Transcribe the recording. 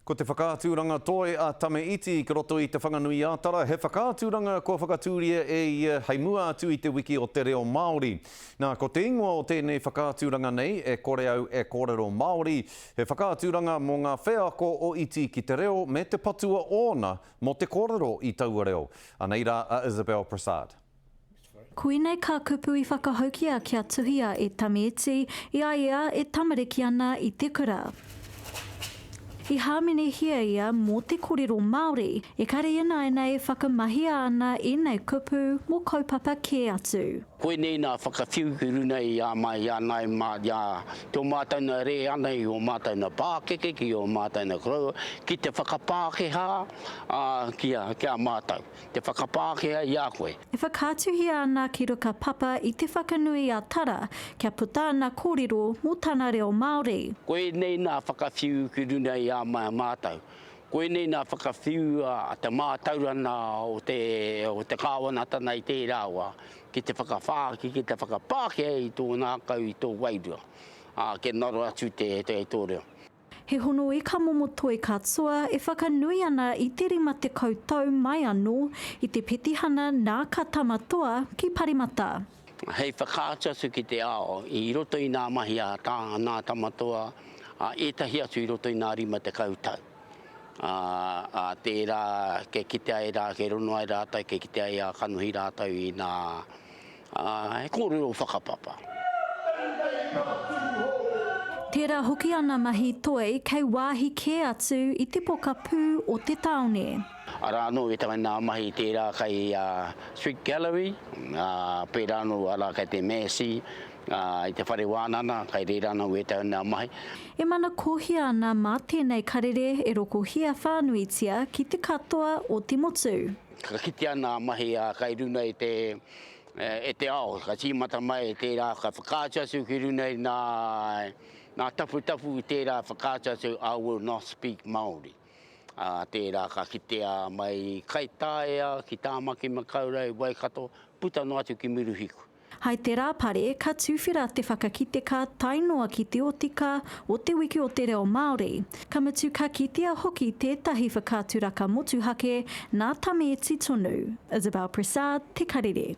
Ko te whakaaturanga toi a Tame Iti ki roto i Te Whanganui-ā-Tara he whakaaturanga kua whakatūria e ia hei mua atu i te wiki o te reo Māori. Nā, ko te ingoa o tēnei whakaaturanga nei, E Kore Au E Kōrero Māori, he whakaaturanga mō ngā wheako o Iti ki te reo me te patua ōna mō te kōrero i taua reo. Anei rā a Isabel Prasad. Koinei kā kupu i whakahaukia kia tuhia e Tamiiti i a ia e tamariki ana i te kura. I hāmenehia ia mō te korero Māori, ekari ināianei whakamahia ana ēnei kupu mō kaupapa kē atu. Koinei nā whakawhiu ki runa i a mai i a nai mā i a tō mātou na rē ana i ō mātou na pākeke ki ō mātou na koroua ki te whakapākehā ā ki a ki a mātou. Te whakapākehā i a koe. E whakaatuhia ana ki ruka papa i Te Whakanui a Tara kia puta ana kōrero mō tana reo Māori. Koinei nā whakawhiu ki runa i a mātou. Koinei nā whakawhiu a te mātaurana o te, o te kāwanatana i tērā wā, ki te whakawhāki, ki te whakapākehā i tō ngākau, i tō wairua, ā, kia ngaro atu te, te, tō reo. He hono i ka momo toi katoa e whakanui ana i te 50 tau mai anō i te petihana nā ka Tama Toa ki Paremata. Hei whakaatu atu ki te ao i roto i nā mahi a tā, nā Tama Toa, a ētahi atu i roto i nā 50 tau. Ā, ā, tērā kei kite ai rā, kei rono ai rātou, kei kite ai a kanohi rātou i nā, Ā, he kōrero whakapapa. Tērā hoki ana mahi toi kei wāhi kē atu i te pokapū o te tāone. Arā anō ētahi nā mahi tērā kei Street Gallery, ā, pērā anō arā kei te Massey, ā, i te whare wānana, kei reira anō ētahi nā mahi. E manakohia ana mā tēnei karere e rokohia whānuitia ki te katoa o te motu. Ka kitea nā mahi a kai runa i te, e te ao, ka tīmata mai tērā ka whakaatu atu ki runa i nā, nā taputapu i tērā whakaatu atu I will not speak Māori. Ā, tērā ka kitea mai i Kaitaia, ki Tāmaki Makaurau, Waikato, puta noa atu ki Miruhiku. Hai te Rāpare ka tuwhera te whakakiteka tae noa ki te otika o Te Wiki o te Reo Māori, ka mutu ka kitea hoki tētahi whakaaturaka motuhake nā Tamiiti tonu. Isabel Prasad, Te Karere.